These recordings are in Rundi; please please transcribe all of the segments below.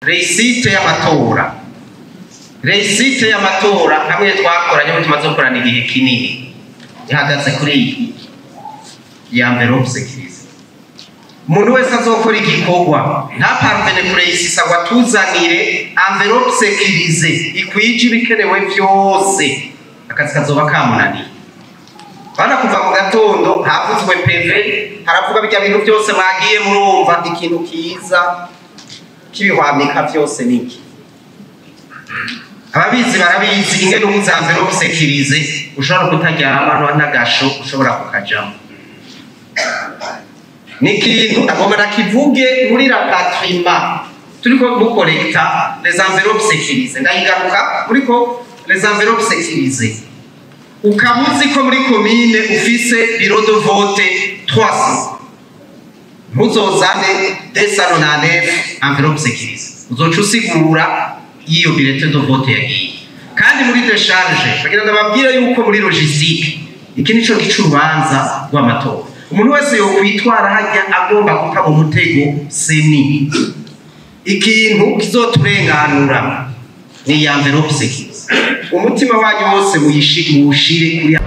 Réussite y'amatora, réussite y'amatora hamwe twakoranye mu tumaze gukorana igihe kinini, ihagaze kuri iyi ya enveloppe sécurisée. Umuntu wese azokora igikorwa ntaparvene kuréussisa ngo atuzanire enveloppe sécurisée ikwije ibikenewe vyose, akazi kazoba kamunaniye. Bana kuva mu gatondo havuzwe PV, haravuga bijya bintu byose mwagiye murumva. Ikintu kiza kibihwamika vyose niki? Ababizi barabizi ingene ubuze enveloppe sécurisée ushobora kutaryama n'agasho ushobora kukajamo. Ni ikintu agomba nakivuge muri rapatriement turiko mucollecta les enveloppes sécurisées. Ndayigaruka muriko les enveloppes sécurisées. Ukaba uzi ko muri komine ufise bureau de vote 300, ntuzozane 299 enveloppe sécurisée, uzoca usigura iyo bulletin de vote yagiye. Kandi muri décharge bagira, ndababwire yuko muri logistique iki nico gica urubanza rw'amatora. Umuntu wese yokwitwara hajya agomba guta mu mutego CENI. Ikintu kizoturenganura ni iya enveloppe sécurisée. Umutima wanyu wose muwushire kuri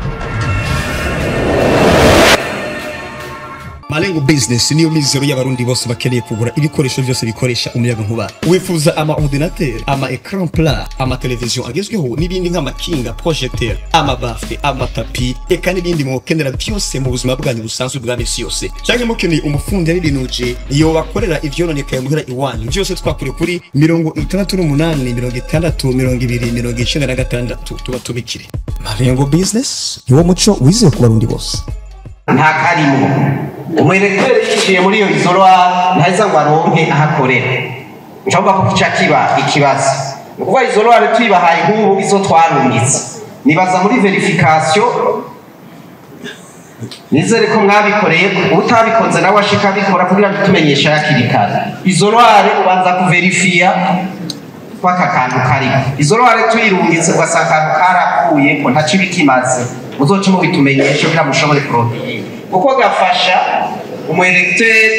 Malengo Business niyo mizero y'abarundi bose bakeneye kugura ibikoresho byose bikoresha umuyaga nkuba. Wifuza ama ordinateur, ama écran plat, ama television agezweho n'ibindi nk'amakinga, projecteur, ama baffle, ama tapis, eka n'ibindi mukenera byose mu buzima bwanyu busanzwe bwa misi yose. Cyangwa mukeneye umufundi y'ibinuje iyo bakorera ivyononekaye muhira iwanyu. Byose twakure kuri 68 60 20 96 tuba tubikire. Malengo Business niwo muco wizeye ku barundi bose. Nta karimo. Umuélecteur yinjiye muri iyo isoloir ntaheza ngo aronke aho akorera. Nshobora ko kica kiba ikibazo. Ni ukuvuga isoloir tuyibahaye nk'ubu, izo twarungitse, nibaza muri vérification, nizere ko mwabikoreye. Utabikoze nawe ashika abikora kugira ngo tumenyeshe hakiri kare. Isoloir ubanza kuvérifier kwaka kantu kariko. Isoloir tuyirungitse ugasanga akantu karakuye ko ntaco ibikimaze, muzoce mubitumenyeshe kugira mushobore kuronka iyindi, kuko gafasha umuélecteur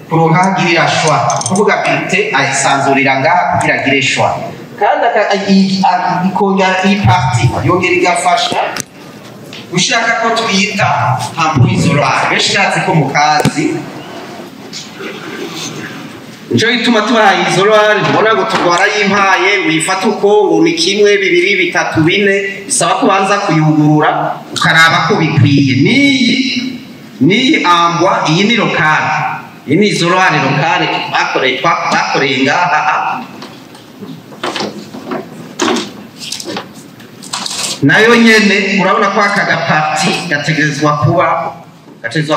kuronka aho agirira choix. Kuvuga bulletin ayisanzurira ngaha kugira agire choix, kandi ikongera iyi partie yongera igafasha gushaka ko twita tampon isoloir. Benshi ndazi ko mukazi. Nico gituma tubahaye isoloir, ntubona ngo turwara yimpaye wifata uko ngo ni kimwe, bibiri, bitatu, bine. Bisaba ko ubanza kuyugurura ukaraba ko bikwiye. Niyi ambwa, iyi ni locale, iyi ni isoloir locale bakoreye ngaha. Nayo nyene urabona ko aka gapartie gategerezwa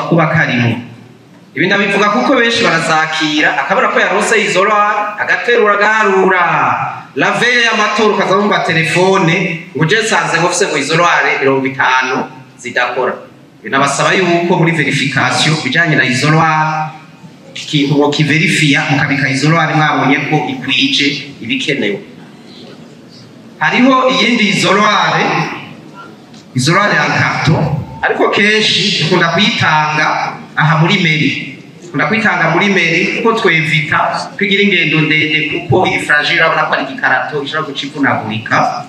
kuba karimo. Ibi ndabivuga kuko benshi barazakira akabona ko yaronse isoloir, agaterura, agaharura. La veille y'amatora ukaza wumva telefone ngo je nsanze ngo ufise ngo isoloir 50 zidakora. Binabasaba yuko muri vérification bijanye na isoloir, ikintu ngo kivérifier, mukabika isoloir mwabonye ko ikwije ibikenewe. Hariho iyindi isoloir, isoloir ya carton, ariko kenshi dukunda kuyitanga aha muri mairie. Dukunda kuyitanga muri mairie kuko twévita kwigira ingendo ndende, kuko iyi fragile, urabona ko ari igikarato ishobora guca ivunagurika.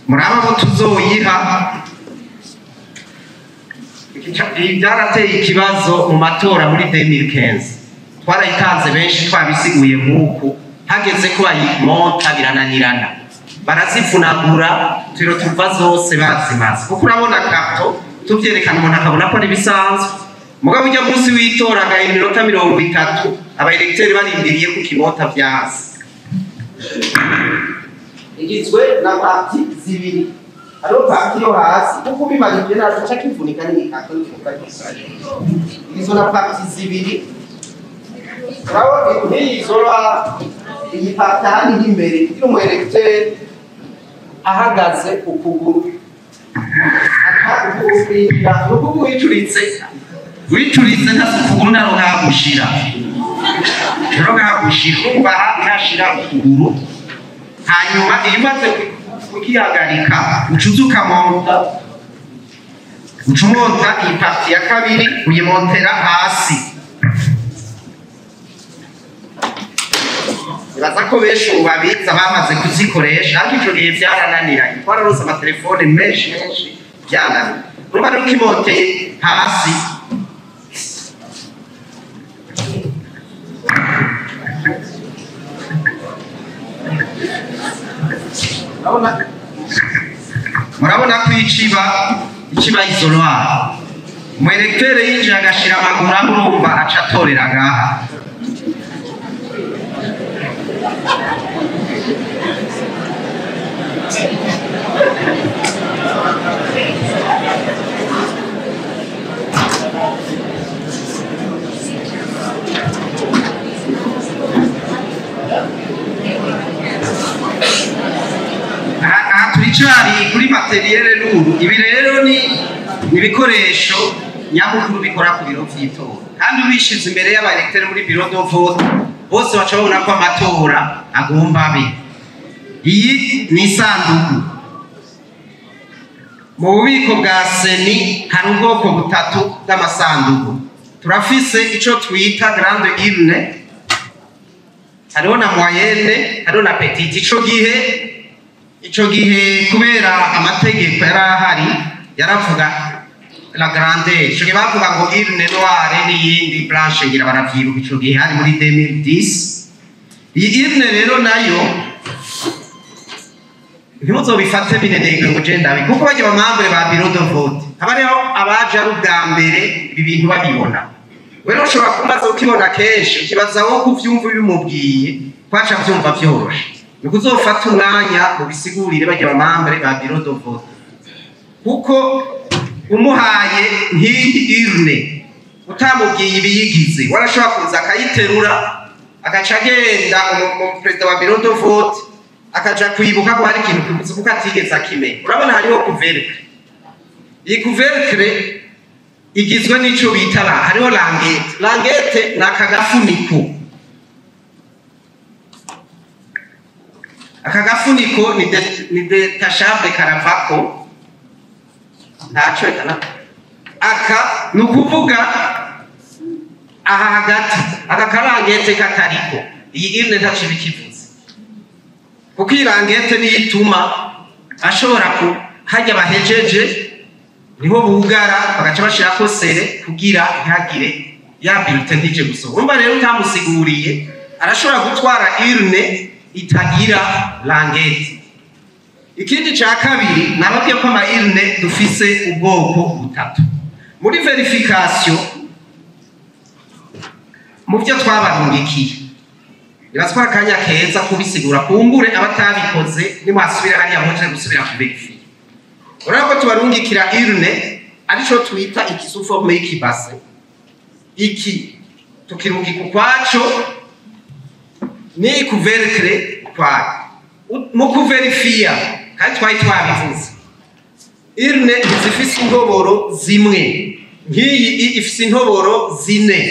Muraba abo tuzoyiha. Ibi byarateye ikibazo mu matora muri 2015. Twarayitanze benshi twabisiguye nk'uku, hageze ko bayimonta birananirana, barazivunagura, turo tuva zose bazimaze. Kuko urabona carton tuvyerekana umuntu akabona ko ari bisanzwe, mugabo ujya munsi w'itora agaha iminota 30 abaélecteurs barindiriye ku kimota vyanse. Igizwe na parties zibiri. Hariho partie yo hasi, kuko ubimanije nabi ca kivunika n'igikato n'ikivuga. Igizwe na parties zibiri. Urabona nk'iyi isoloir, iyi partie hano iri imbere kugira umuélecteur ahagaze ukuguru kwinjira, ni ukuvuga wicuritse ntasi ukuguru ntaronka hagushira, ntaronka hagushira. Urumva aha ntashira ukuguru. Hanyuma iyo umaze kukihagarika, uca uza ukamonta, uca umonta iyi partie ya kabiri, uyimontera hasi. Nibaza ko benshi ubu babiza bamaze kuzikoresha, ariko ico gihe vyarananiranye. Twararose amatelefone menshi menshi, vyananiye. Urumva rero ukimoteye hasi, murabona ko iciba isoloir, umu électeur yinjiye agashira amaguru aho, urumva aca atorera ngaha. Aha turicari kuri matériel lourd. Ibi rero ni ibikoresho nyamukuru bikora ku biro vy'itora, kandi ubishize imbere y'aba électeurs muri bureau de vote, bose baca babona ko amatora agomba abe. Iyi ni isanduku. Mu bubiko bwa CENI hari ubwoko butatu bw'amasanduku. Turafise ico twita grande urne, hariho na moyenne, hariho na petite. Ico gihe kubera amategeko yari ahari yaravuga la grande, ico gihe bavuga ngo urne noire n'iyindi blanche, ngira baravyibuka. Ico gihe hari muri 2010. Iyi urne rero nayo ntimuzobifate binenega ngo je ndabi, kuko bajya ba membres ba bureau de vote haba hariho abaje ari ubwa mbere ibi bintu babibona. Wewe ushobora kumaza ukibona kenshi, ukibaza wo kuvyumva bimubwiye kwaca vyumva vyoroshe. Ni kuzofata umwanya mubisigurire bajya ba membres ba bureau de vote, kuko umuhaye nk'iyi urne utamubwiye ibiyigize, warashobora kuza akayiterura, agaca agenda, perezida wa bureau de vote akaja kwibuka ko hari ikintu kibuze kuko atigeze akimenya. Urabona hariho couvercle. Iyi couvercle igizwe n'ico bita la, hariho languette. Languette ni aka gafuniko. Aka gafuniko ni détachable, karavako ntaco na aka. Ni ukuvuga aha hagati aka ka languette katariko, iyi urne ntaco iba ikivuze, kuko iyi languette niyo ituma ashobora ku hajya bahejeje niho bugara, bagaca bashirako scellé kugira ntihagire ya bulletin ntije gusohoka. Urumva rero utamusiguriye arashobora gutwara urne itagira languette. Ikindi ca kabiri, nababwiye ko ama urne dufise ubwoko butatu. Muri vérification, mu byo twabarungikiye, biratwara akanya keza kubisigura, kumbure abatabikoze nimwasubira hariya muje gusubira ku vérifier. Urabona ko tubarungikira urne arico twita iki sous forme y'iki bassin. Iki tukirungika ukwaco, ni couvercle ukwayo. Mu ku vérifier, kandi twari twabivuze, urne ntizifise intoboro zimwe. Nk'iyi ifise intoboro zine.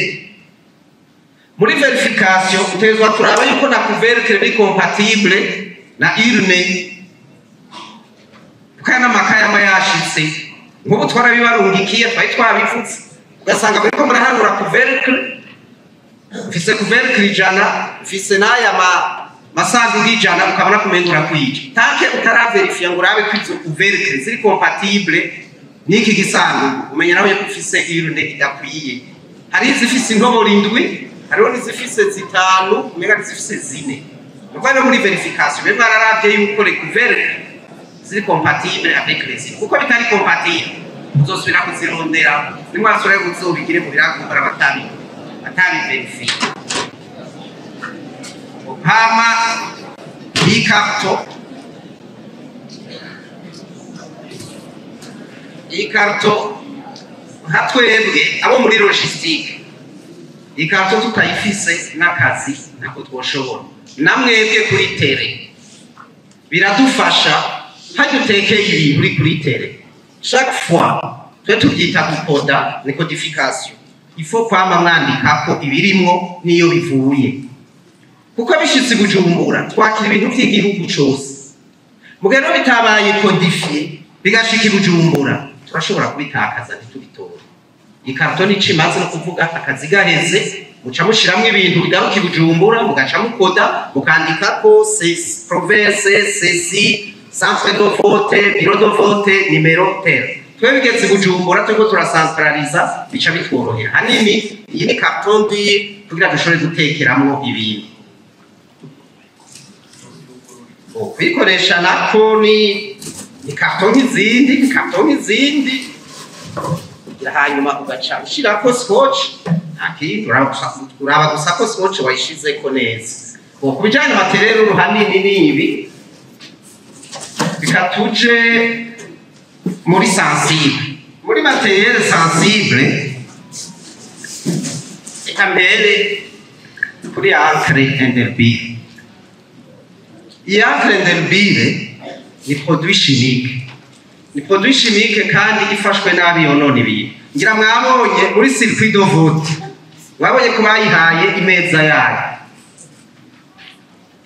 Muri vérification utegerezwa kuraba yuko na couvercle biri compatible na urne, kuko aya n'amakaye aba yashitse. Nk'ubu twarabibarungikiye, twari twabivuze, ugasanga bariko murahanura couvercle: mfise couvercle 100, mfise n'aya masanduku 100, ukabona kumenga urakwije. Tant que utara vérifier ngo urabe ko izo couvercle ziri compatible n'iki gisanduku, umenya nawe ko ufise urne idakwiye. Hari izifise intoboro indwi, hariho n'izifise zitanu, umenga n'izifise zine. Nuko rero muri vérification be bararavye yuko les couvercles ziri compatible avec les urnes, kuko bitari compatible uzosubira kuzirondera. Nimwasubira muzobigire mu birakubara batabi vérifier. Hama iyi carton, nka twebwe abo muri logistique, iyi carton tutayifise n'akazi ntako twoshobora. Namwebwe kuri terrain biradufasha. Hajya utekeye ibintu uri kuri terrain, chaque fois twe tubyita gu coder, ni codification. Il faut kwama mwandikako ibirimwo n'iyo bivuye, kuko bishitse i Bujumbura twakira ibintu vy'igihugu cose. Mugihe rero bitabaye codifié bigashika i Bujumbura, turashobora kubitakaza ntitubitore. I carton nico imaze, no kuvuga akazi gaheze. Muca mushiramwo ibintu bigaruka i Bujumbura, mugaca mukoda, mukandikako province, ceci, centre de vote, bureau de vote, numéro tel. Twe bigeze i Bujumbura turiko turacentraliza, bica bitworohera. Hanini iyi ni carton dur kugira dushobore gutekeramwo ibintu. Kuyikoresha nako ni carton nk'izindi, ni carton nk'izindi. Hanyuma ugaca ushirako scotch, nta kindi, uraba gusa ko scotch wayishizeko neza. Ku bijanye na matériel hanini ni ibi. Reka tuje muri sensible, muri matériel sensible. Reka mbere kuri encre indélébile. Iyi encre indélébile ni produit chimique, ni produit chimique kandi ifashwe nabi yonona ibintu. Ngira mwabonye muri circuit de vote, mwabonye ko bayihaye imeza yayo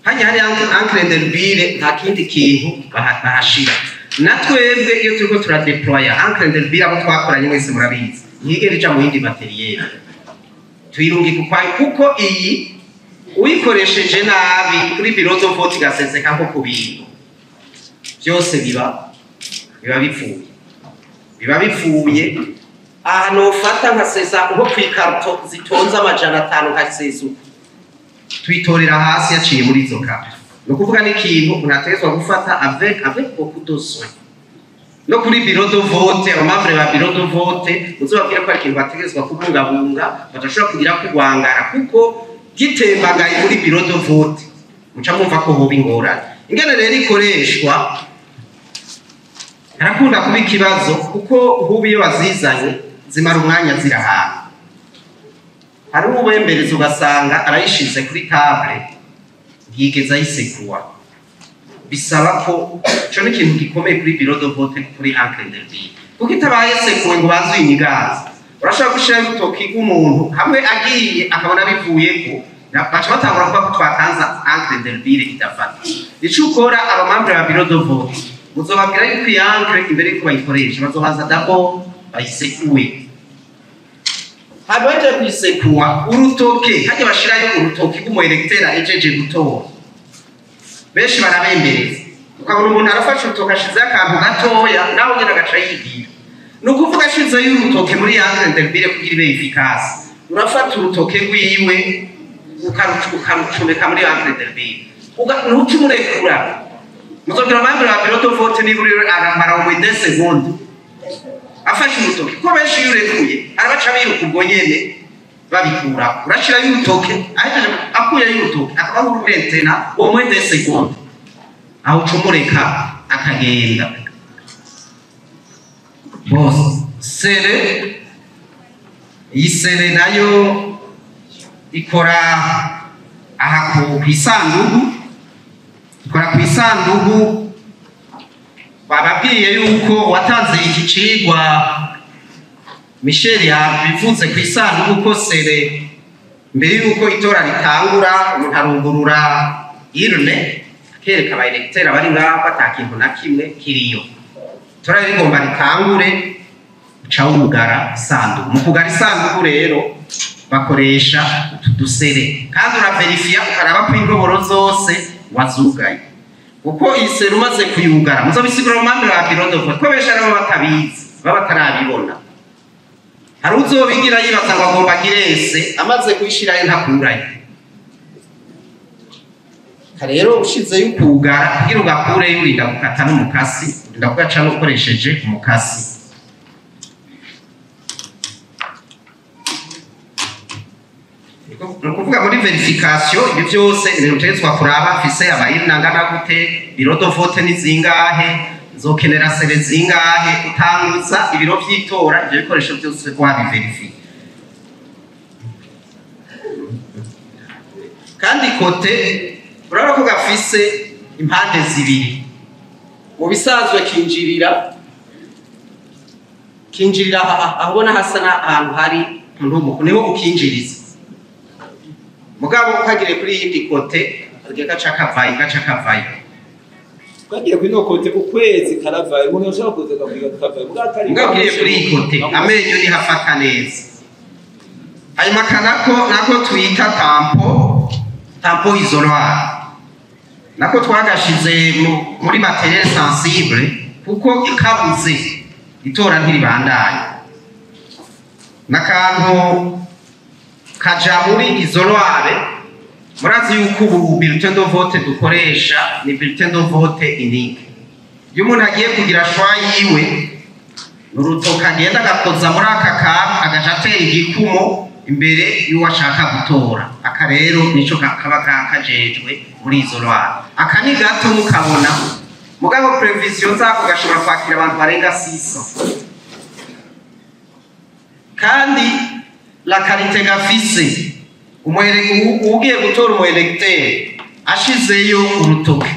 hajya hari encre indélébile, nta kindi kintu bahashira. Na twebwe iyo turiko turadeploya encre indélébile, abo twakoranye mwese murabizi, ntiyigera ija mu yindi matériel, tuyirungika ukwayo, kuko iyi uyikoresheje nabi kuri bureau de vote igaseseka nko ku bintu byose, biba bipfuye, biba bipfuye. Aha nofata nkasesa nko kw'ikarito zitonze 500, nkasesa uko, tuyitorera hasi yaciye muri izo karito. Ni ukuvuga n'ikintu umuntu ategerezwa gufata avec beaucoup de soin. No kuri bureau de vote, abamembres ba bureau de vote muzobabwire ko ari ikintu bategerezwa kubungabunga, badashobora kugira kugwangara, kuko gitembagaye muri bureau de vote muca mwumva ko hoba ingorane. Ingene rero ikoreshwa harakunda kuba ikibazo, kuko nk'ubu iyo wazizanye zimara umwanya ziri ahantu. Hari uwembereza ugasanga arayishize kuri table, ntiyigeze ayisekuwa. Bisaba ko ico ni ikintu gikomeye kuri bureau de vote, kuri encre indélébile, kuko itabaye sekuwe ngo banze uyinyigaze, urashobora gushiraho urutoki rw'umuntu hamwe agiye akabona bivuyeko, baca batangura kuvuga ko twatanze encre indélébile idafata. Ico ukora, abamembres ba bureau de vote muzobabwira yuko iyi encre imbere yuko bayikoresha bazobanza d'abord bayisekuwe. Hanyuma bahejeje kuyisekuwa, urutoke hajya bashirayo urutoki rw'umu électeur ahejeje gutora. Benshi barabembereza, ukabona umuntu arafashe urutoke ashizeho akantu gatoya, nawe nyine agaca yigira. Ni ukuvuga ashizeyo urutoke muri encre indélébile kugira ibe efficace, urafata urutoke rwiwe ukarucomeka muri encre indélébile, ntuce umurekura. Muzobwira abandi ba bureau de vote niba uri aramara mu 2 secondes afashe urutoke, kuko benshi iyo urekuye arabaca biruka ubwo nyene babikura. Urashirayo urutoke, ahejeje akuyeyo urutoke akaba nk'urumentena au moins 2 secondes, aho uca umureka akagenda. Bose scellé, iyi scellé nayo ikora aha ku isandugu, ikora ku isandugu. Bababwiye yuko watanze iki cigwa Michel yabivuze ku isandugu, ko scellé mbere yuko itora ritangura umuntu arugurura urne, akereka aba électeurs bari ngaho ata kintu na kimwe kiriyo. Itora rigomba ritangure, uca wugara isanduku. Mu kugara isanduku rero bakoresha utu duscellé, kandi uraverifiya ukaraba ko intoboro zose wazugaye, kuko iyi scellé umaze kuyugara, muzobisigura mu mpande ba bureau de vote, ko benshi aribo batabizi, baba batarabibona. Hari uzobigira yibaza ngo agomba agirese, amaze kuyishirayo ntakurayo. Rero ushizeyo ukugara, kugira ugakureyo urinda gukata n'umukasi, urinda kugaca n'ukoresheje umukasi. Ni ukuvuga muri vérification ibi byose ibintu utegetswa kuraba: mfise aba urnes angana gute, bureau de vote ni zingahe, nzokenera scellés zingahe. Utanguza ibiro vy'itora ivyo bikoresho byose wabiverifiye. Kandi côté urabona ko gafise impande zibiri. Mu bisanzwe kinjirira aho ubona hasa n'ahantu hari ntumuko, niho ukinjiriza. Mugabo ukagire kuri iyindi côté agiye gaca kavayo, gaca kavayo. Twagiye kuri ino côté ukwezi karavayo, umuntu yashobora kuza akakwiga kavayo, mugabo atari Mugabo ugiye kuri iyi côté amenyo niho afata neza. Hanyuma kanako nako twita tampon isoloir, nako twagashize muri matériel sensible kuko ikabuze itora ntiribandanye. N'akantu kaja muri isoloir. Murazi yuko ubu bulletin de vote dukoresha ni bulletin de vote unique. Iyo umuntu agiye kugira choix yiwe, urutoka agenda agakoza muri aka kantu, agaca atera igikumo imbere y'uwo ashaka gutora. Aka rero nico kaba kajejwe muri isoloir. Aka ni gato mukabona, mugabo prévision zako gashobora kwakira abantu barenga 600. Kandi la qualité gafise, ugiye gutora umu électeur ashizeyo urutoke,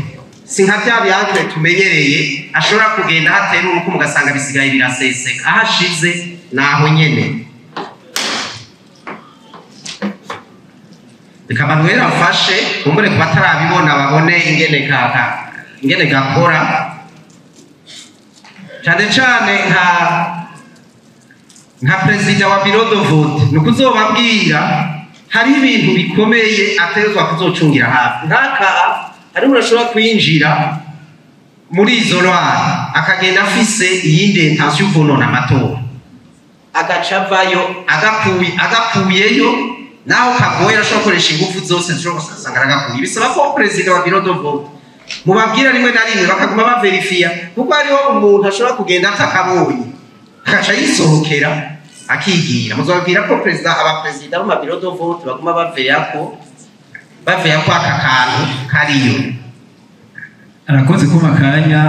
si nka bya bihankire tumenyereye ashobora kugenda hatera urukumu ugasanga bisigaye biraseseka. Aho ashize naho nyene. Reka Manuel afashe kumbure ku batarabibona babone ingene kaka ingene gakora, cyane cyane nka perezida wa bureau de vote. Ni ukuzobabwira hari ibintu bikomeye ategerezwa kuzocungira hafi. Nk'aka hari umuntu ashobora kwinjira muri isoloir akagenda afise iyindi intention yo konona amatora, agaca avayo agakuyeyo naho kagoye, arashobora gukoresha ingufu zose zishobora gusanga aragakuye. Bisaba ko perezida wa bureau de vote mubabwira rimwe na rimwe bakaguma baverifiya, kuko hariho umuntu ashobora kugenda atakabonye agaca yisohokera akigira. Muzababwira ko perezida, abaperezida b'ama bureau de vote baguma baveya ko aka kantu kariyo. Arakoze kuma akanya,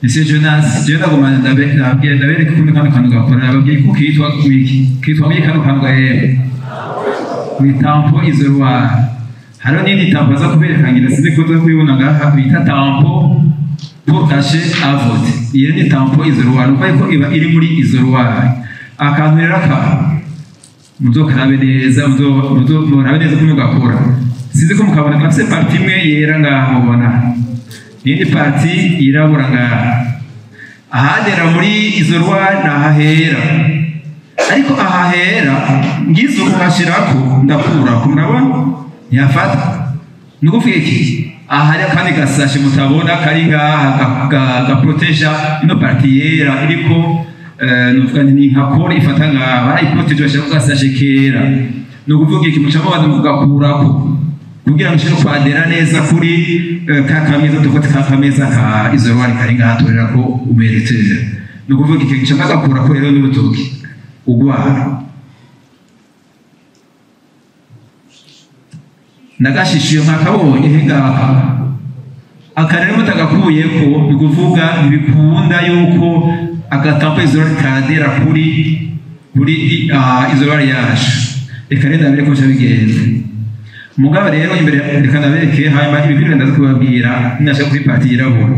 Monsieur Jonas. Jewe ndagoma ndababwira, ndabereka ukuntu kano kantu gakora. Nababwiye ko kitwa wiki, kitwa wiki kano kantu gahera ni tampon isoloir. Hariho n'indi tampon aza kubereka, ngira sinzi ko tuza kuyibona ngaha, bita tampon pour cachet à vote. Iyo ni tampon isoloir, uko ariko iba iri muri isoloir. Akantu rero aka muzokarabe neza, murabe neza ukuntu gakora. Sinzi ko mukabona gafise partie imwe yera ngaha, mubona n'indi partie yirabura ngaha. Ahadera muri isoloir ni ahahera, ariko ahahera ngize uko nkashirako ndakurako, murabona ntiyafata. Ni ukuvuga iki? Aha hari akandi gasashe mutabona kari ngaha gaproteja ino partie yera iriko, nuvuga nti ni nka colle ifata ngaha, barayiproteje bashirako gasashe kera. Ni ukuvuga iki? Mucamo abantu mugakurako kugira ngo ushobore kwadera neza kuri ka kameza dufate, ka kameza ka isoloir kari ngaha torerako umu électeur. Ni ukuvuga iki? Nca ndagakurako rero n'urutoki ugwara nagashishuye mwakabonye he ngaka. Aka rero mutagakuyeko, ni ukuvuga ntibikunda yuko aga tampon isoloir kadera kuri isoloir yacu. Reka rero ndabere ko bica bigenda. Mugabo rero imbere reka ndabereke, hanyuma ibi bintu ndaza kubabwira ninashaka kuri partie yirabura.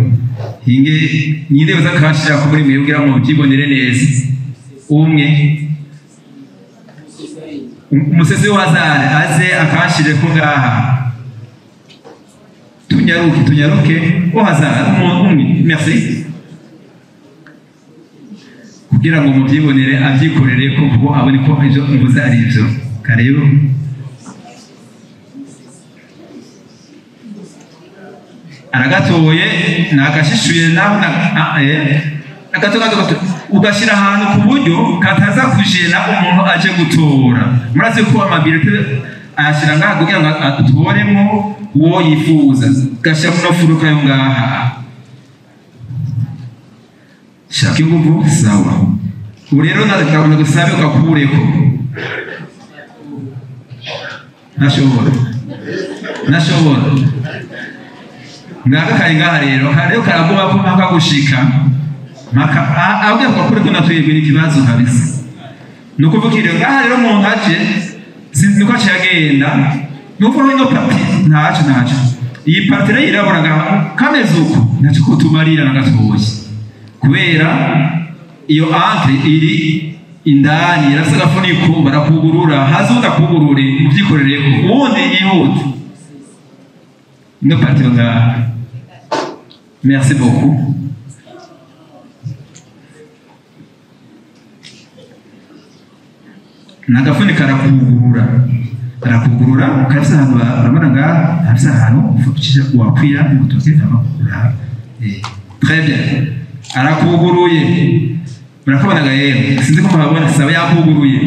Hinge ninde baza kashira ko muri mwebwe kugira ngo mubyibonere neza? Umwe umusese w'azare aze akashire ko ngaha. Tunyaruke, tunyaruke, au hasard umuntu umwe, merci, kugira ngo mubyibonere, abyikorere ko kuko abone ko ibyo mvuze ari ibyo. Karibu. Aragatoye nagashishuye naho agato gato gato, ugashyira ahantu ku buryo kataza kujena umuntu aje gutora. Murazi ko ama bulletins ayashyira ngaha kugira ngo atoremo uwo yifuza. Gashyira muno furuka yo ngaha, shaka inguvu. Sawa, ubu rero ndakabona gusabe ugakureko. Ntashobora, ntashobora. Ngaka kari ngaha rero, rero karaguma ko mpaka gushika mpaka abwiye ko kuri ko natwebwe n'ikibazo kabisa. Ni ukuvuga rero ngaha rero umuntu aje sinzi nuko aciye agenda, ni ukuvuga ino partie ntaco ntaco, iyi partie rero yirabura ngaha kameze uko ntaco kutumarira na gatoya, kubera iyo encre iri indani irafise agafuniko barakugurura. Haze undi akugurure muvyikorereko, uwundi yihute ino partie ngaha. Merci beaucoup. Nagafunika arakugurura, arakugurura karafise ahantu urabona ngaha harafise ahantu ucisha wakwira urutoke amakugurura. Très bien, arakuguruye, murakabona ga yemwe, sinzi ko muhabona. Saba yakuguruye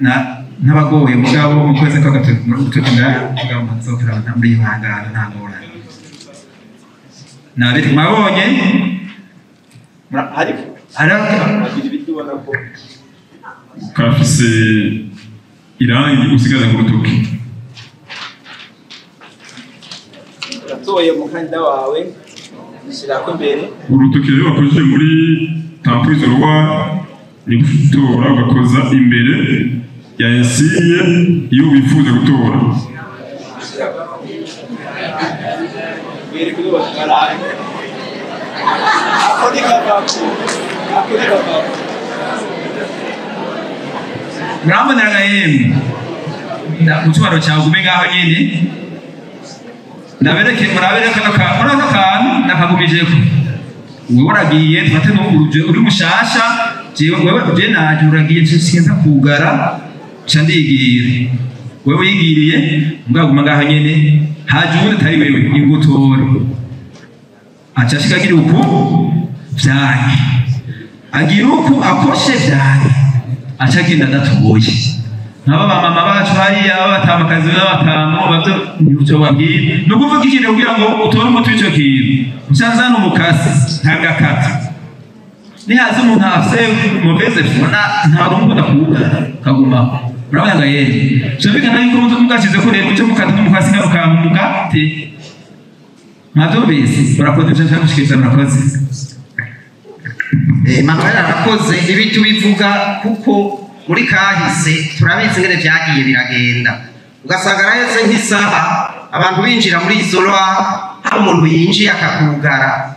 na ntabagoye, mugabo mu kwezi kwa gatatu urutoki ngaha, mugabo nzokera muri ihangana, nta ngorane. Nabiri mwabonye hari hari Karafise irangi usigaza ku rutoki. Uratoye umukandida wawe, ushyirako imbere. Urutoki rero wakojeje muri tampon isoloir ni gutora ugakoza imbere ya insigne iyo wifuza gutora. Imbere kuri bose, ako ni kavako, ako ni kavako. Murambonera yemwe, mu cyubahiro cyawe ugume ngaho nyine, ndabereke, murabere kano ka muri aka kantu nakagumijeko. Wewe uragiye, dufate n'uruje uri mushasha, jewe wewe je naje, uragiye, sinza kugara, nca ndigira. Wewe wigiriye, mugaguma ngaho nyene, haje uwundi atari wewe, ingutore aca ashika agira uku vyanke, agira uku akoshe vyanke, aca agenda adatoye. Nk'aba bamama bacu hariya b'abatamakazi b'abatanu bavyo ivyo babwira ni ukuvuga ikintu kugira ngo utore umuti w'ico kintu, nca umukasi ntagakata, nihaza umuntu afise mauvaise foi nta rumwe kugara kagumaho. Murabona nga yeye vyumvikana yuko mugashize ko rero muce mukata n'umukasi kano kantu mugate. Mwavyumvise? Murakoze, ivyo nshaka gushikiriza, murakoze. Emmanuel arakoze. Ibi tubivuga kuko muri kahise turabizi ingene vyagiye biragenda, ugasanga araheze nk'isaha abantu binjira muri isoloir, hari umuntu yinjiye akakugara,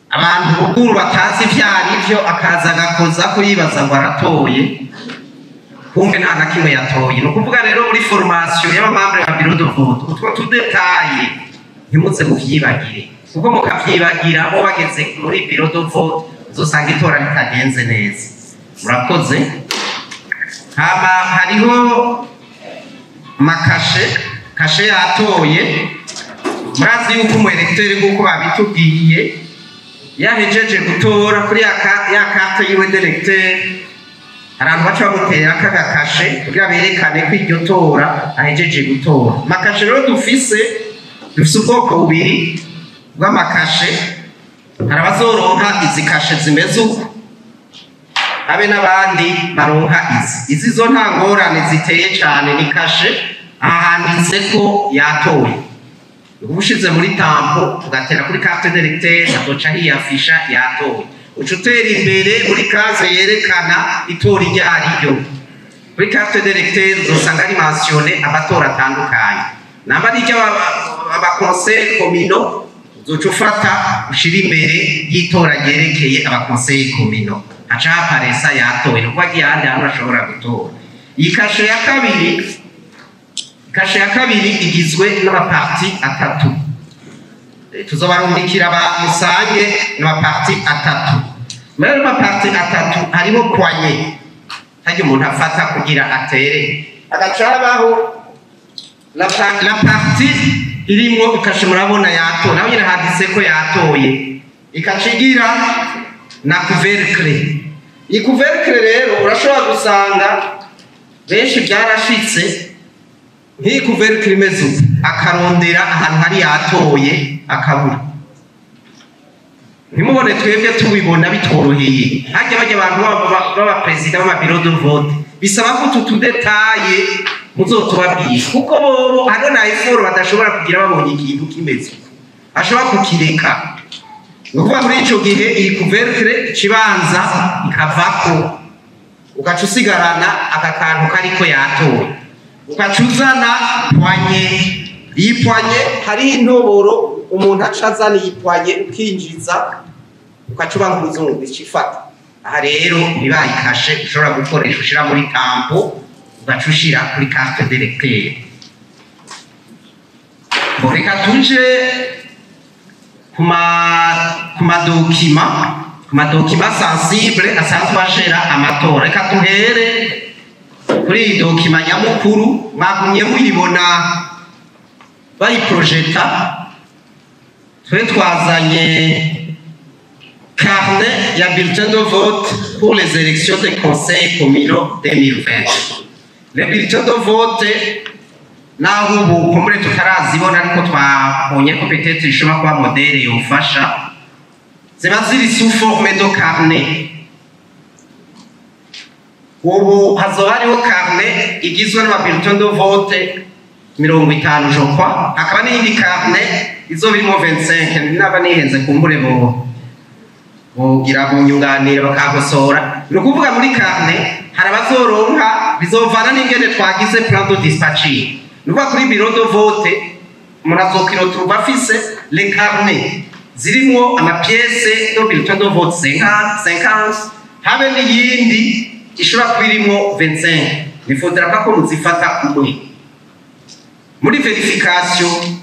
abantu bukuru batazi ivyo arivyo akaza agakoza ko yibaza ngo aratoye, kumbe nta na kimwe yatoye. Ni ukuvuga rero muri formation y'aba membres ba bureau de vote, utwo tu détails ntimuze muvyibagire, kuko mukavyibagira bo bageze muri bureau de vote uzosanga itora ritagenze neza. Murakoze. Hama hariho ma cachets, cachet yatoye. Murazi yuko umu électeur, nk'uko babitubwiye, yahejeje gutora kuri ya carte yiwe d'électeur, hari abantu baca bamutera k'aga cachet kugira berekane ko iryo tora ahejeje gutora. Ma cachets rero dufise ubwoko bubiri bw'ama cachets. Hari abazoronka izi cachets zimeze uko, habe n'abandi baronka izi. Izi zo nta ngorane ziteye cane, ni cachet, aha handitse ko yatoye. Uba ushize muri tampon, ugatera kuri carte d'électeur, azoca hiyafisha yatoye, uca utera imbere muri case yerekana itora iryo ariryo. Kuri carte d'électeur uzosanga ari mentionné amatora atandukanye, namba ari iry'aba conseillers communaux, uzoca ufata ushira imbere y'itora ryerekeye aba conseillers communaux, haca haparesa yatoye, ni ukuvuga agiye ahandi hantu ashobora gutora. Iyi cachet ya kabiri, cachet ya kabiri igizwe n'ama parties atatu. Tuzobarungikira ba musange n'ama parties atatu. Muri ayo ma parties atatu harimo poignée harya umuntu afata kugira atere, agaca habaho la partie irimwo i cachet, murabona yatoye, naho nyine handitse ko yatoye, ikaca igira na couvercle. Iyi couvercle rero urashobora gusanga benshi byarashitse, nk'iyi couvercle imeze uku, akarondera ahantu hari yatoye akabura. Ntimubone twebwe tubibona bitworoheye, hajya bajya abantu b'abaperezida b'ama bureaux de vote, bisaba ko utu tu détails muzotubabwira, kuko bobo hariho na effort badashobora kugira babonye ikintu kimeze uko, ashobora kukireka. Ni ukuvuga muri ico gihe iyi couvercle ikibanza ikavako, ugaca usigarana aka kantu kariko yatoye, ugaca uzana poignée. Iyi poignée hariho intoboro, umuntu aca azana iyi poignée, ukinjiza, ugaca uba nk'umuzungu, ica ifata. Aha rero ibaye cachet ushobora gukoresha, ushira muri tampon, ugaca ushira kuri carte d'électeur. Bon, reka tuje ku ma documents sensibles asanzwe ashera amatora. Reka tuhere Kuri iyi document nyamukuru mwagumye muyibona bayiprojeta, twe twazanye carnet ya bulletin de vote pour les élections des conseils communaux 2020. Les bulletins de vote, naho ubu kumbure tutarazibona, ariko twabonye ko peut-être ishobora kuba modèle yofasha, ziba ziri sous forme de carnet. Ubu hazoba hariho carnet igizwe n'ama bulletin de vote 50, je crois, hakaba n'iyindi carnet izoba irimo 25, naba nihenze kumbure bo bogira bunyunganira bakakosora. Ni ukuvuga muri carnet hari abazoronka, bizovana n'ingene twagize plan de dispatching. Ni ukuvuga kuri bureau de vote umuntu azokiroturuva afise les carnets zirimwo ama pièces de bulletin de vote 50 50, habe n'iyindi ishobora kuba irimwo 25. Nifodera ko muzifata kumwe muri vérification,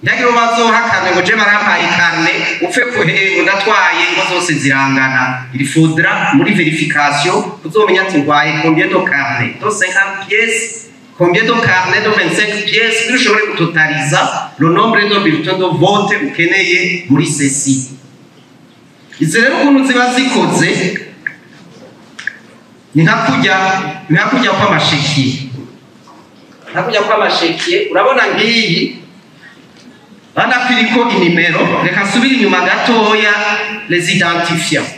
ntihagira bazohakane ngo je barampaye carnet upfe kuhe ngo ndatwaye ngo zose zirangana. Il faudra muri vérification kuzomenya ati ngwaye combien de carnet de 50 pièces, combien de carnet de 25 pièces, kugira ushobore gutotaliza le nombre de bulletins de vote ukeneye muri CECI. Izi rero ukuntu ziba zikoze ni nka kurya kw'amashekiye, nka kurya kw'amashekiye. Urabona ngiyi, urabona ko iriko inimero. Reka nsubire inyuma gatoya, les identifiants.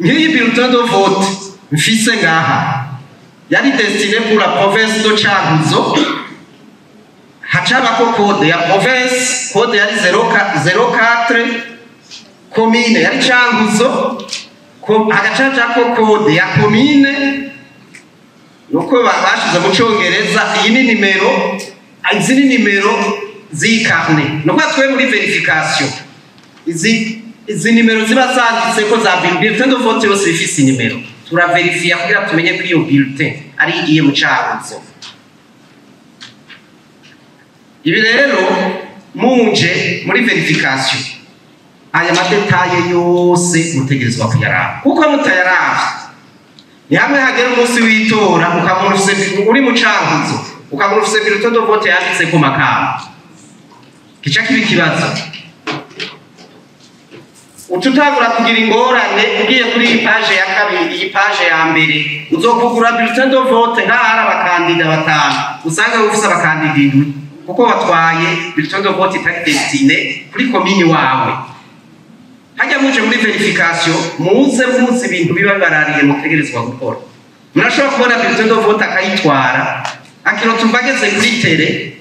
Nk'iyi bulletin de vote mfise ngaha yari destiné pour la province de Cankuzo, hacabako code ya province, code yari 04, commune yari Cankuzo, hagacacako code ya commune, nuko bashize mu Congereza. Iyi ni nimero, izi ni nimero z'iyi carnet. Nuko twe muri vérification izi nimero ziba zanditse ko za bulletin de vote yose ifise inimero, turaverifiya kugira tumenye ko iyo bulletin ari igiye mu Cankuzo. Ibi rero muje muri vérification, aya ma détails yose mutegerezwa kuyaraba, kuko mutayaravye ni hamwe hagera umunsi w'itora ukabona ufise uri mu Cankuzo, ukabona ufise bulletin de vote yanditse ku Makamba, kica kiba ikibazo, uca utangura kugira ingorane. Ugiye kuri iyi page ya kabiri, iyi page ya mbere, uzokugura bulletin de vote nk'ahari abakandida batanu, usanga ufise abakandida indwi, kuko watwaye bulletin de vote itari destiné kuri komini wawe. Hajya muje muri vérification, muze muzi ibintu biba bibarariye mutegerezwa gukora. Murashobora kubona bulletin de vote akayitwara, akirotumva ageze kuri terrain,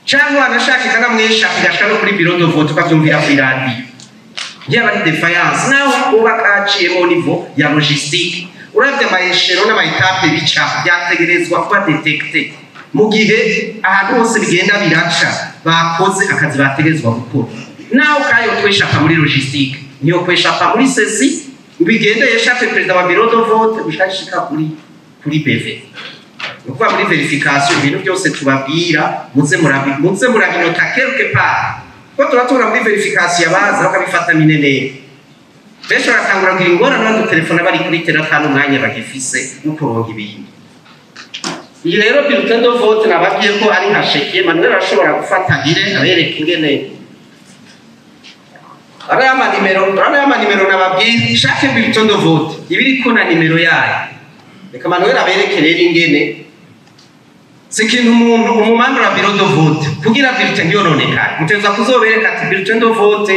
cyangwa anashaka ikanamwesha igashika no kuri bureau de vote, ukavyumvira kw'iradiyo. Yaba ari défaillance naho uba kaciyemo au niveau ya logistique, uravye ama échelons n'ama étapes bica, byategerezwa kuba détecté mu gihe ahantu hose bigenda biraca bakoze akazi bategerezwa gukora. Naho kayo tweshapa muri logistique, niyo kweshapa muri CECI, bigende yeshape perezida wa bureau de vote gushika kuri PV. Ni ukuvuga muri vérification ibintu byose tubabwira muze murabinota quelque part, ko turatura muri vérification abaza bakabifata minenere. Benshi baratangura kugira ingorane, badutelefona bari kuri terrain kandi umwanya bagifise wo kuronka ibintu. Iyi rero bulletin de vote nababwiye ko ari nka chéquier. Manuel arashobora gufata agire abereka ingene ari amanimero. Urabona ya manimero nababwiye, chaque bulletin de vote iba iriko na nimero yayo. Reka Manuel abereke rero ingene si ikintu umuntu umumandura bureau de vote kugira bulletin ntiyononekare. Mutegerezwa kuzobereka ati bulletin de vote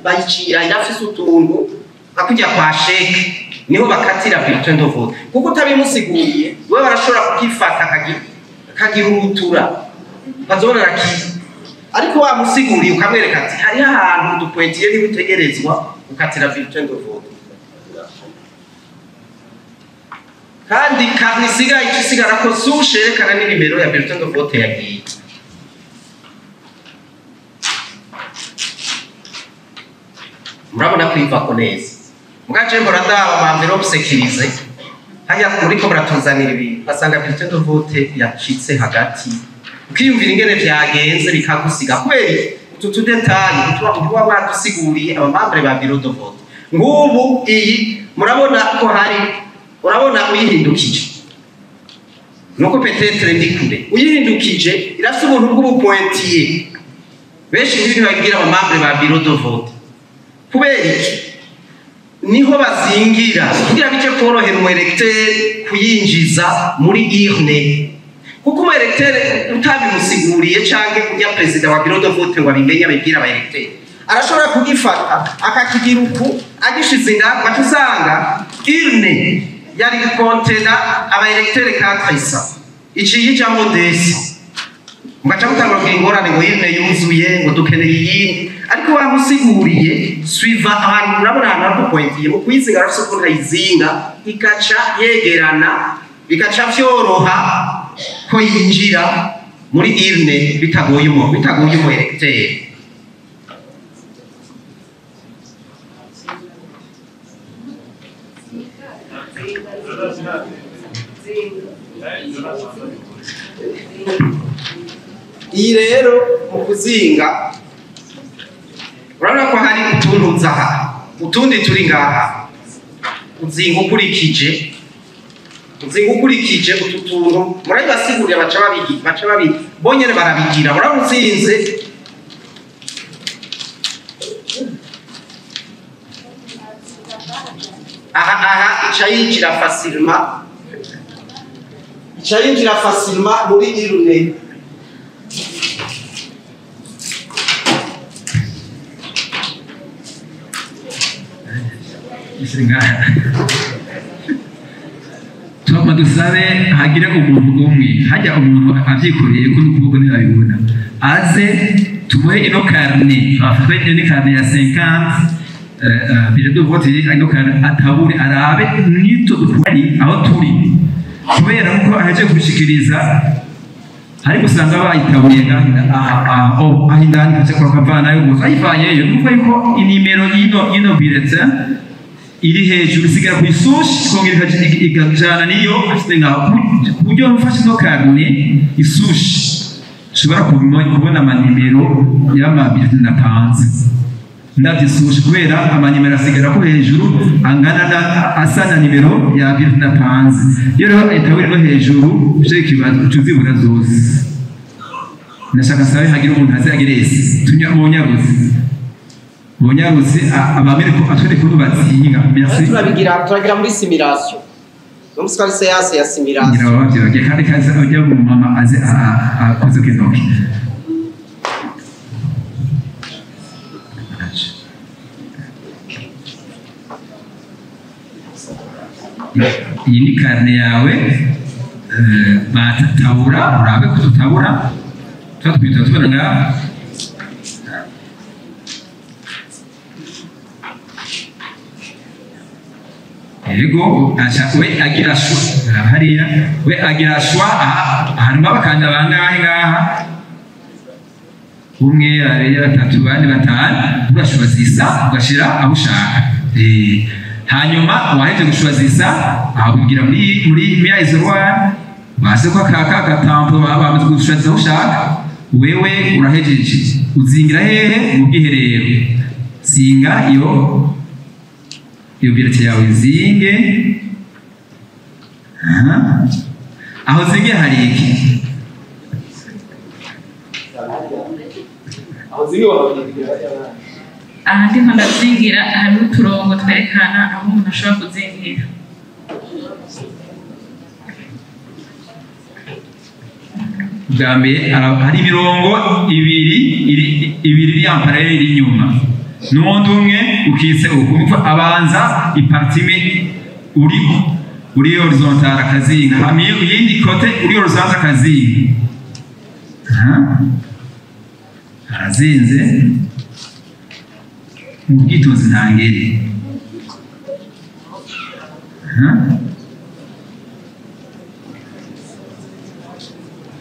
bayicira irafise utuntu nka kujya kwa chèque, niho bakatira bulletin de vote, kuko utabimusiguriye we barashobora kugifata akagihurutura, ukazobona arakiye. Ariko wamusiguriye ukamwereka ati hariho ahantu dupointiye niba utegerezwa ukatira bulletin de vote. Kandi carnet isigaye ico isigara ko souche yerekana n'inimero ya bulletin de vote yagiye. Murabona ko ivako neza. Mugace mbora ndaba ma enveloppe sécurisée, hajya muriko muratuzanira ibintu, basanga bulletin de vote yacitse hagati, ukiyumvira ingene vyagenze bikagusiga. Kubera iki? Utu tu détails tuba badusiguriye aba membres ba bureau de vote. Ngubu iyi murabona ko hari, urabona uyihindukije. Nuko peut-être ndi kure. Uyihindukije irafite ubuntu bw'ubupointier. Benshi nk'ibintu babwira aba membres ba bureau de vote. Kubera iki? Niho bazingira kugira bice korohera umu électeur kuyinjiza muri urne. Kuko umu électeur utabimusiguriye canke ujya président wa bureau de vote ngo abimenye abibwira aba électeur, arashobora kugifata akakigira uku agishize indani, ugaca usanga urne yari gukontena aba électeur 400 iciye ijambo 200, mugaca mutangura kugira ingorane ngo urne yuzuye, ngo dukeneye iyindi. Ariko wamusiguriye suiva ahantu, murabona ahantu hari pointier mu kuyizinga, arafise ukuntu ayizinga igaca yegerana, bigaca vyoroha ko yinjira muri urne bitagoye umu électeur. Iyi rero mu kuzinga urabona ko hari utuntu nzaha, utundi turi ngaha, uzinga ukurikije utu tuntu murabibasigurira, baca babigi baca babi bonyene barabigira. Urabona uzinze aha aha ica yinjira facilement muri urne. Ngaha tugomba dusabe hagire umuntu umwe hajya umuntu avyikoreye ko n'ukuboko ntibabibona, aze tumuhe ino carnet. Bafite ino carnet ya 50 bulletins de vote, ino carnet atabure arabe nito dukuri aho turi, kubera ko aheje kubishikiriza ariko usanga bayitabuye ngaha aha oh aho indani kaca kavanayo gusa ayivanyeyo. Nuko yuko inimero y'ino bulletin iri hejuru isigara ku isushi, ikongera ikajana niyo afite ngaho, ku buryo mfashe ino carnet isushi nshobora kubona amanimero y'amabulletin natanze ndavye isushi, kubera amanimero asigara ko hejuru angana na asa na nimero ya bulletin natanze. Iyo rero itaburi no hejuru uje ikibazo ucuzibura zose. Ndashaka sabe hagira umuntu aze agirese tunya mu nyaruzi Bunyaruzi abamere ko atwereke ukuntu bazinga. Merci. Turabigira, turagira muri simulation. Donc c'est séance ya simulation. Ngira babavyibagiye kandi kaza ujya mu mama aze akoze kw'intoki. Iyi ni carnet yawe batatabura, urabe ko tutabura tuba twita tubona ngaha. Yego, aca we agira choix hariya, we agira choix aha harimo abakanda bangahe ngaha? Umwe, babiri, batatu, bane, batanu. Urashwazisa ugashira aho ushaka. Hanyuma waheje gushwazisa aho muri mia isoloir baze ko akaka gatampo bamaze gushwaziza aho ushaka. Wewe urahejeje, uzingira hehe? Mu bwiherero. Zinga iyo bulletin yawe, zinge. Aha aho zinge hari iki? Aho zinge wahabwira. Aha ndiko ndazingira hariho uturongo twerekana aho umuntu ashobora kuzingira. Bwa mbere hari imirongo ibiri ibiri iri en parallèle iri inyuma n'uwundi umwe ukitse uku. Abanza ipartie imwe uri horizontal akazinga, hama iyindi côté uri horizontal akazinga. Aha arazinze mu bwitonzi ntangere. Aha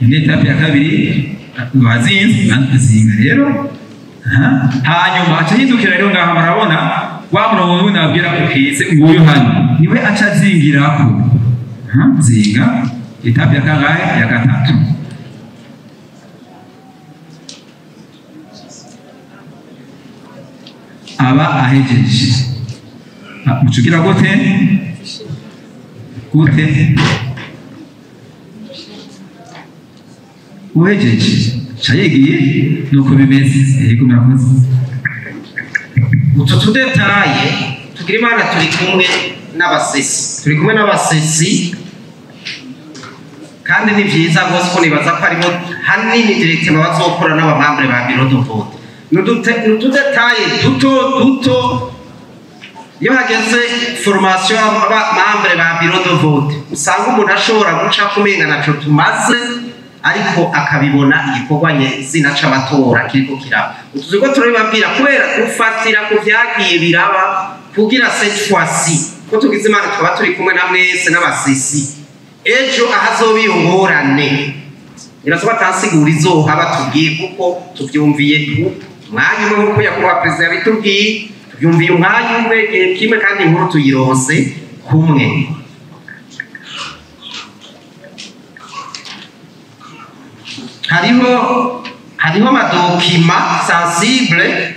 indi étape ya kabiri wazinze azinga rero. Aha hanyuma aca hindukira rero ngaha, murabona wa murongo wundi nabwira ukitse nguyu hano, niwe aca azingirako. Aha zinga, étape ya kangahe? Ya gatatu. Aba ahejeje. Mucugira gute gute? Uhejeje cayigiye nuko bimeze. Yego, murakoze. Utu tudétails tugira Imana, turi kumwe n'abasesi, turi kumwe n'abasesi, kandi ni vyiza rwose ko nibaza ko harimo hanini directement bazokora n'abamembres ba bureau de vote. Ni utudétails duto duto. Iyo hageze formation y'abamembres ba bureau de vote, usanga umuntu ashobora guca kumenga naco tumaze, ariko akabibona igikorwa nyezina c'amatora kiriko kiraba. Utuzi ko turabibabwira kubera gufatira ku vyagiye biraba, kugira cette fois-ci ko tugize Imana tukaba turi kumwe na mwese n'abasisi, ejo ahazoba ingorane nibaza ko atasigura izohaba tubwiye, kuko tuvyumviye ku mwanya umwe, nk'uko nyakubahwa perezida yabitubwiye, tuvyumviye umwanya umwe, igihe kimwe, kandi inkuru tuyironse kumwe. Hariho amadocuments sensibles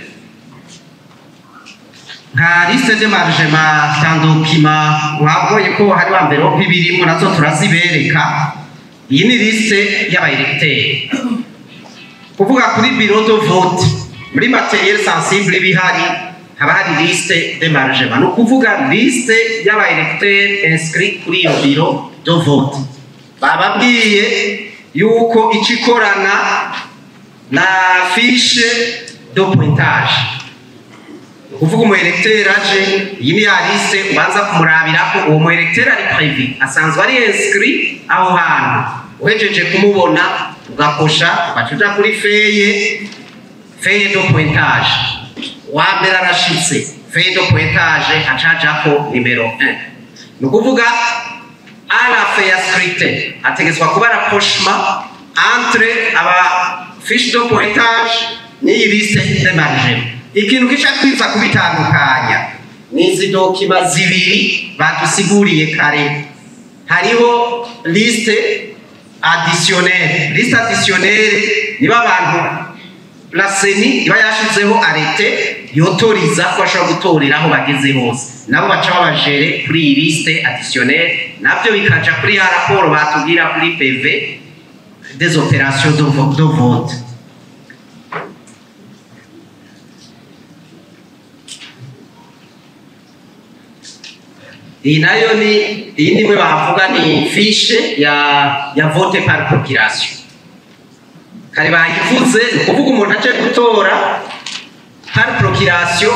nka liste d'émargement, c'est un document mwabonye ko hariho enveloppe ibirimwo, nazo turazibereka. Iyi ni liste y'abaélecteurs, kuvuga kuri bureau de vote, muri matériel sensible ibihari haba hari liste d'émargement, ni ukuvuga liste y'abaélecteurs inscrits kuri iyo bureau de vote. Bababwiye yuko ico ikorana na fiche de pointage, kuvuga umu électeur aje, iyi ni ya liste ubanza kumurabirako uwo mu électeur ari prévu, asanzwe ari inscrit aho hantu. Uhejeje kumubona, ugakosha, ugaca uja kuri feuille de pointage. Wa mbere arashitse, feuille de pointage acajako numéro 1. Ni ukuvuga à la fin ya scrutin hategetswa kuba rapprochement entre aba fiche de pointage n'iyi liste d'émargement. Ikintu kica twiza kubitandukanya ni izi documents zibiri badusiguriye kare. Hariho liste additionnelle. Liste additionnelle niba abantu la CENI iba yashizeho arrêté yotoriza ko bashobora gutorera aho bageze hose, nabo baca babajere kuri iyi liste additionnelle, nabyo bikaja kuri ya raporo batubwira kuri PV des opérations de vote. Iyi nayo ni iyi nimwe bavuga ni fiche ya vote par procuration. Kare bayivuze, ni ukuvuga umuntu aje gutora par procuration,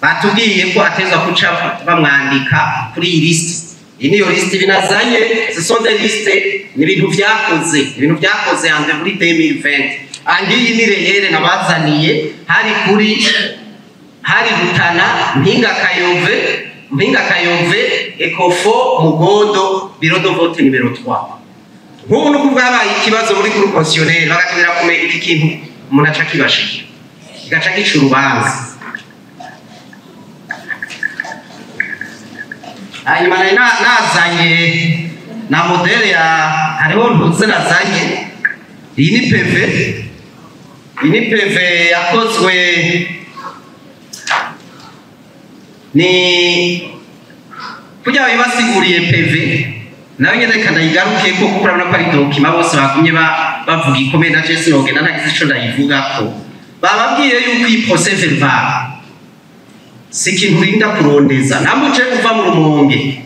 batubwiye ko atezwa kuca bamwandika kuri iyi liste. Iyi niyo liste binazanye. Ce sont des listes, ni ibintu vyakoze, ibintu vyakoze ande muri 2020. Angiyi ni réelle nabazaniye, hari kuri hari Rutana, Mpinga Kayove, Mpinga Kayove, Ecofo, Mugondo, bureau de vote numéro 3. Nk'ubu nuko bwabaye ikibazo muri cour constitutionnelle, bagatubwira kume iki kintu umuntu aca kibashikira kigaca gica urubanza. Hanyuma nari nazanye na modèle ya hariho ntuze nazanye. Iyi ni PV, iyi ni PV yakozwe ni kugira bibasiguriye PV nayo nyene. Reka ndayigaruke ko kuko urabona ko ari document bose bagumye bavuga ikomeye, na je sinogenda ntagize ico ndayivugako. Bababwiye yuko iyi procès verbal si ikintu urinda kurondeza. Namuje uva mu Rumonge,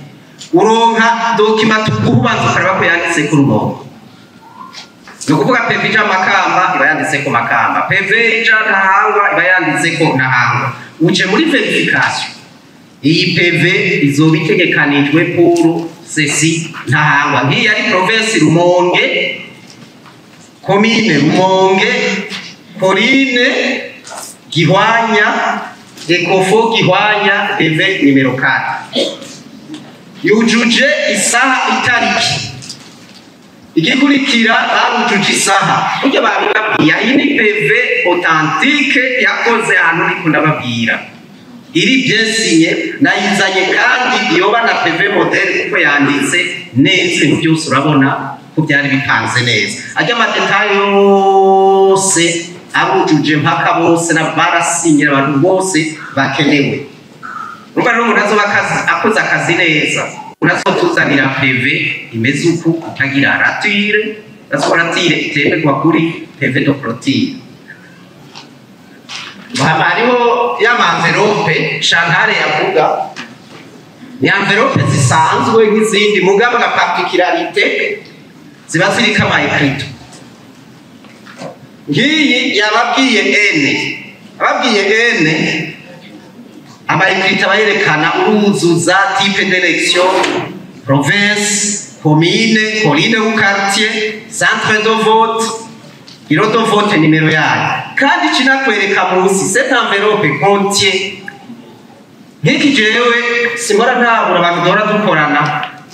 uronka document tuguha, ubanza ukareba ko yanditse ku Rumonge. Ni ukuvuga PV ija Makamba iba yanditse ko Makamba, PV ija Ntahangwa iba yanditse ko Ntahangwa. Uje muri vérification, iyi PV izoba itegekanijwe pour CECI Ntahangwa. Nk'iyi ari province Rumonge, commune Rumonge, colline Gihwanya, Ecofo Gihwanya, PV numéro 4, yujuje isaha, itariki igikurikira barujuje isaha, burya babibabwiye. Iyi ni PV authentique yakoze ahantu uriko ndababwira, iri bien signé. Nayizanye kandi yoba na PV modèle kuko yanditse neza, ibintu byose urabona ko byari bipanze neza. Ajya amadétails yose arujuje mpaka bose na barasinye, abantu bose bakenewe. Urumva rero umuntu azoba akoze akazi neza, unazotuzanira PV imeze uku, itagira rature. La itemerwa kuri PV de clôture. Hariho y'ama enveloppe Chantal yavuga, ni enveloppe zisanzwe nk'izindi, mugabo na particularité ziba ziriko ama écriteaux. Ngiyi yababwiye N, ababwiye N ama écriteaux aba yerekana uruzuza type d'élection, province, commune, colline ou quartier, centre de vote, bureau de vote, nimero yayo. Kandi kinakwereka munsi cette enveloppe contient nk'iki. Jewe simbora ntabura abantu duhora dukorana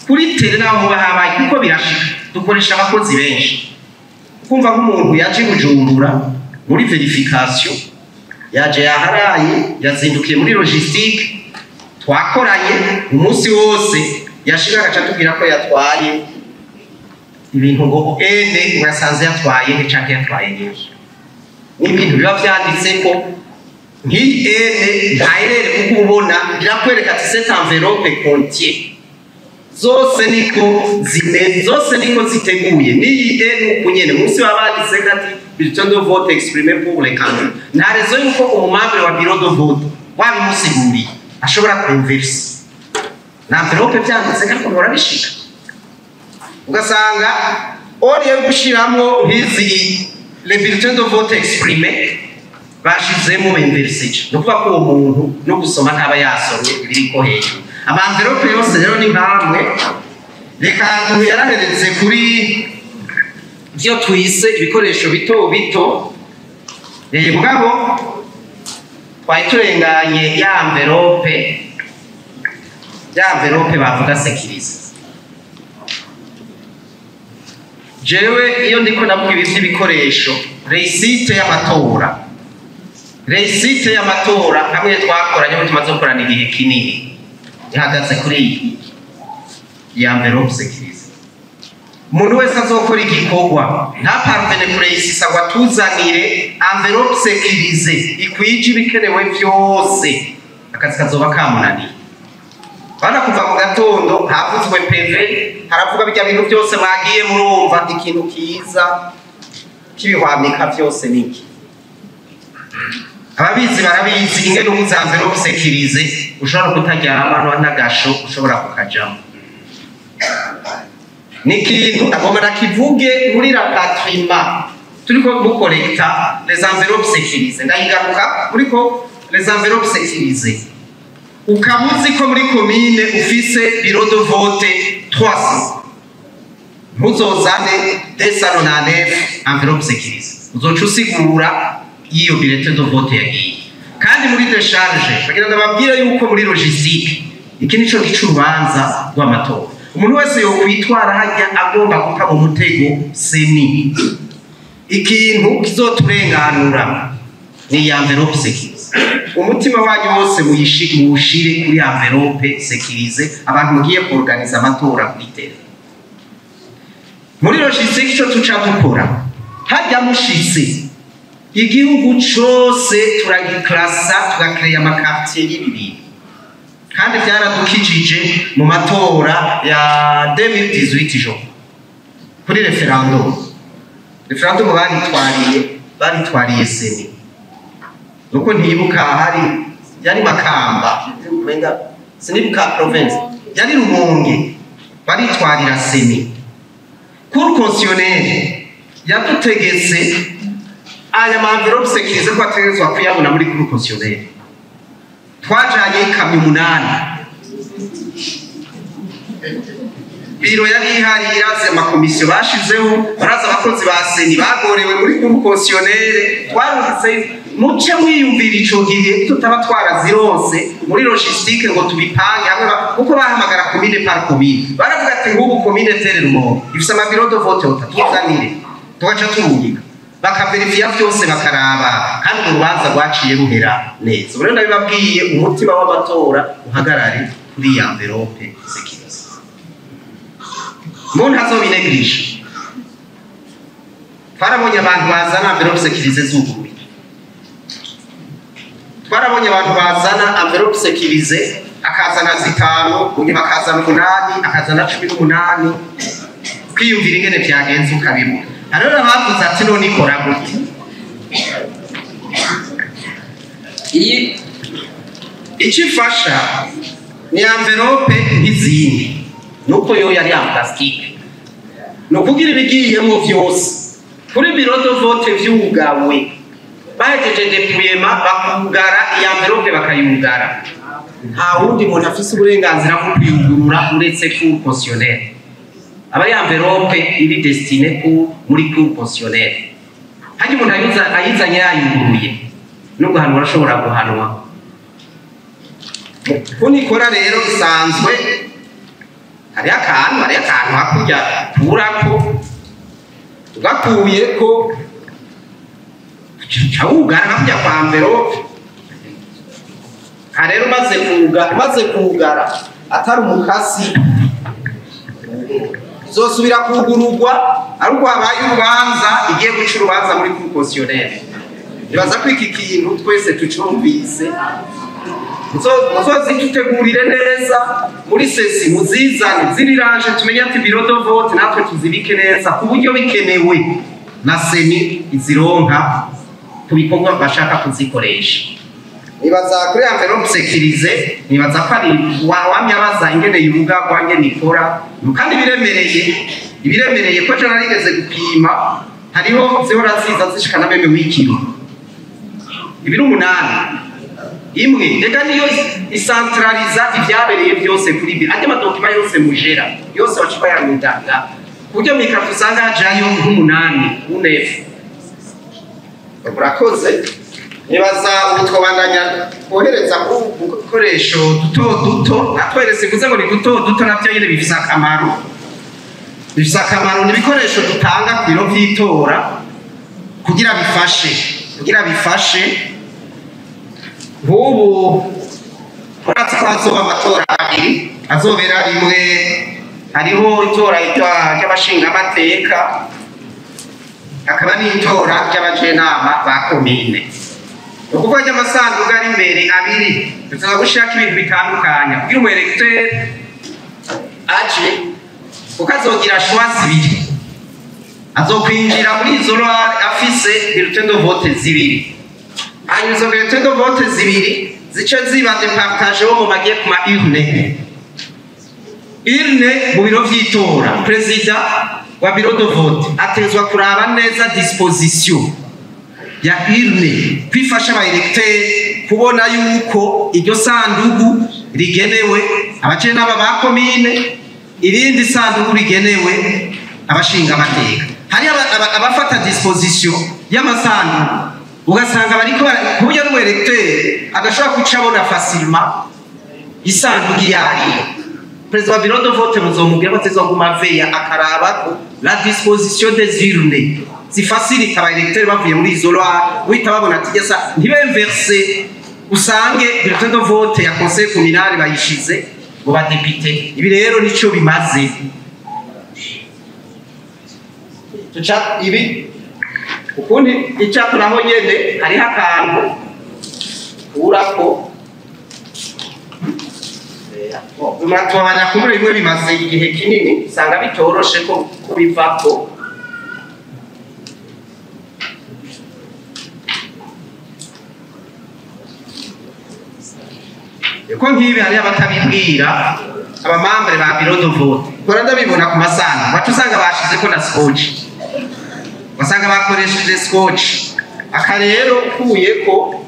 kuri terrain, naho huba habaye, kuko birashika dukoresha abakozi benshi. Kumva nk'umuntu yaje Bujumbura muri vérification, yaje yaharaye, yazindukiye muri logistique, twakoranye umunsi wose, yashika agaca atubwira ko yatwaye ibintu ngo ene ngo yasanze yatwaye nke canke yatwaye nyinshi. N'ibintu biba vyanditse ko nk'iyi ene nta erreur, kuko ubona birakwereka ati cette enveloppe contient zose, niko zimeze zose, niko ziteguye. N'iyi ene uku nyene munsi baba banditse ko ati bulletin de vote exprimé pour les candidats. Nta raison yuko umu membre wa bureau de vote wabimusiguriye ashobora kuinverser na enveloppe vyanditse, ariko bihora bishika ugasanga oriye gushiramwo nk'izi les bulletins de vote exprimés bashizemo inversije. Ni ukuvuga ko uwo muntu no gusoma ntaba yasomye ibiriko hejuru. Ama enveloppe yose rero ni nkamwe. Reka yaraheretse kuri byo twise ibikoresho bito bito. Mugabo twari turenganye ya enveloppe bavuga sécurisée. Jewe iyo ndiko ndavuga ibi by'ibikoresho, réussite y'amatora, réussite y'amatora hamwe twakoranye, aho tumaze gukorana igihe kinini, ihagaze kuri iyi ya enveloppe sécurisée. Umuntu wese azokora igikorwa ntaparvene kuréussisa ngo atuzanire enveloppe sécurisée ikwije ibikenewe vyose, akazi kazoba kamunaniye. Bana kuva mu gatondo havuzwe PV, haravuga bijya bintu byose mwagiye murumva. Ikintu kiza kibihwamika vyose niki? Ababizi barabizi ingene ubuze enveloppe sécurisée ushobora kutaryama, n'agasho ushobora kukajamo. Ni ikintu agomba nakivuge muri rapatriement turiko mucollecta les enveloppes sécurisées. Ndayigaruka muriko les enveloppes sécurisées. Ukaba uzi ko muri komine ufise bureau de vote 300, ntuzozane 299 enveloppe sécurisée, uzoca usigura y'iyo bulletin de vote yagiye. Kandi muri décharge bagira, ndababwira yuko muri logistique iki nico gica urubanza rw'amatora. Umuntu wese yokwitwara hajya agomba guta mu mutego CENI. Ikintu kizoturenganura ni iya enveloppe sécurisée. Umutima wanyu wose muwushire kuri enveloppe sécurisée. Abantu mugiye kuorganiza amatora kuri terrain, muri logistique, ico tuca dukora hajya mushitse, igihugu cose turagiclassa, tugacréa ama quartiers y'ibi bintu. Kandi vyaradukijije mu matora ya 2018 jo kuri référendum. Référendum baritwariye CENI, nuko ntibuka hari yari Makamba, umenga sinibuka province, yari Rumonge, baritwarira CENI. Cour constitutionnelle yadutegetse aya ma enveloppe sécurisée ko ategerezwa kuyabona muri cour constitutionnelle. Twajanye ikamyo 8, biro yari ihari iraze, amakomisiyo bashizeho baraza, abakozi ba CENI bagorewe muri cour constitutionnelle. Twarungitse, muce mwiyumvira ico gihe tutaba twarazironse muri logistique ngo tubipange hamwe kuko bahamagara commune par commune, baravuga ati nk'ubu commune telle Rumonge ifise ama bureau de vote otatu, tuzanire. Tugaca turungika, bakavérifier vyose, bakaraba, kandi urubanza rwaciye ruhera neza. Ubu rero ndabibabwiye, umutima w'amatora uhagarare kuri ya enveloppe sécurisée, umuntu azobinégliger. Twarabonye abantu bazana enveloppe sécurisée zuguruye, twarabonye abantu bazana enveloppe sécurisée, akazana 5, unyuma akazana 8, akazana 18. Ukiyumvira ingene vyagenze ukabibura. Hariho n'abavuze ati none ikora gute? Iyi icyo ifasha ni enveloppe nk'izindi, nuko yo yari en plastique, ni ukugira ibigiyemwo vyose kuri bureau de vote vyugawe, bahejeje dépouillement bakugara iyi enveloppe, bakayugara. Nta wundi muntu afise uburenganzira bwo kuyugurura uretse cour constitutionnelle. Aba ari enveloppe iri destinée pour muri cour constitutionnelle. Hajya umuntu ayizanye yayuguruye, no guhanwa arashobora guhanwa. Ukuntu ikora rero isanzwe, hariho akantu hakurya kurako, ugakuyeko uca wugara hakurya kwa enveloppe. Aha rero umaze kugara atari umukasi, izosubira kugururwa ari uko habaye urubanza, igiye guca urubanza muri cour constitutionnelle. Nibaza ko iki kintu twese tucumvise. Muzozitutegurire neza muri CECI, muzizane ziriranje, tumenye ati bureau de vote, natwe tuzibike neza ku buryo bikenewe na CENI izironka ku bikorwa bashaka kuzikoresha. Nibaza kuri enveloppe sécurisée, nibaza ko ari wamye abaza ingene yugagwa, ingene ikora, kandi ibiremereye ko ejo narigeze gupima, hariho zihora ziza zishika na même w'ikiro, ibiro 8 imwe. Reka niyo isantraliza ivyabereye byose kuri bi andi ma documents yose mujera yose baca bayarundanga, ku buryo mika usanga hajayo nk'umunani unefu. Murakoze. Nibaza ubu twabandanya kohereza ku dukoresho duto duto. Natweretse mvuze ngo ni duto duto, navyo nyene bifise akamaro, bifise akamaro. Ni ibikoresho dutanga ku biro vy'itora kugira bifashe. Nk'ubu uratse ko hazoba amatora abiri azobera rimwe. Hariho itora ry'abashingamateka, hakaba n'itora ry'abajenama ba komine. Ni ukuvuga ry'amasanduku ari imbere abiri, tuza gushirako ibintu bitandukanye kugira umu électeur aje, kuko azogira choix zibiri: azokwinjira muri isoloir afise bulletin de vote zibiri, hanyuma izo bulletin de vote zibiri zice ziba départagées wo mu bagiye ku ma urne. Urne mu biro vy'itora, perezida wa bureau de vote ategerezwa kuraba neza disposition ya urne, kwifasha aba électeurs kubona yuko iryo sandugu rigenewe abajenama ba komine, irindi sandugu rigenewe abashinga amateka. Hari abafata disposition y'amasandugu, ugasanga bariko ku buryo n'umu électeur adashobora guca abona facilement isandugu iyo ariyo. Perezida wa bureau de vote muzomubwira ko atazoguma veya, akaraba ko la disposition des urnes zifacilita aba électeurs bavuye muri isoloir uhita babona ati gesa, ntibemverse, usange bulletin de vote ya conseil communal bayishize mu badepite. Ibi rero nico bimaze. Tuca ibi ukundi icapo naho nyene hariho akantu urako tubabanya kumuri bimwe bimaze igihe kinini, usanga bitoroshe ko kubivako. Ko nk'ibi hariho abatabibwira aba membres ba bureau de vote, kora ndabibona ku masana, baca usanga bashizeko na scotch, basanga bakoresheje scotch. Aka rero ukuyeko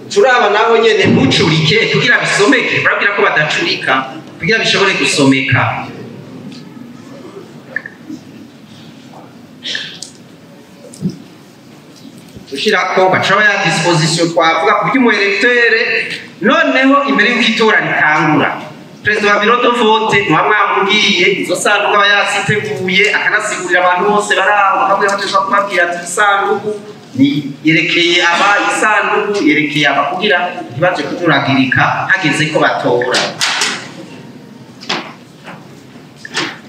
turaba nabo nyene ntucurike kugira bisomeke. Barabwira ko badacurika kugira bishobore gusomeka. Ushirako baca ya disposition twavuga ku buryo umu électeur noneho imbere y'uko itora ritangura, perezida wa bureau de vote muba mwamubwiye izo sanduku, aba yaziteguye, akanasigurira abantu bose baraho, bakabwira bateza kubabwira ati isanduku ni yerekeye aba, isanduku yerekeye aba, kugira ntibaje kuturagirika hageze ko batora.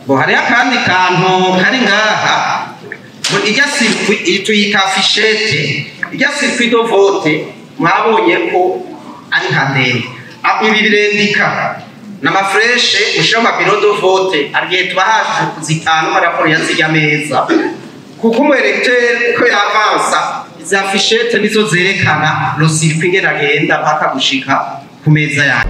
Bo hariho akandi kantu kari ngaha, ijya circuit tuyita affichette. Irya circuit de vote mwabonye ko ari nka ndende. Ibi birendika n'ama flèches ushira mu bureau de vote, arigihe tuba haje kuzitanu raporo ya zirya meza, kuko umu électeur ko yavansa, izi affichettes nizo zerekana le circuit ingene agenda mpaka gushika ku meza yawe.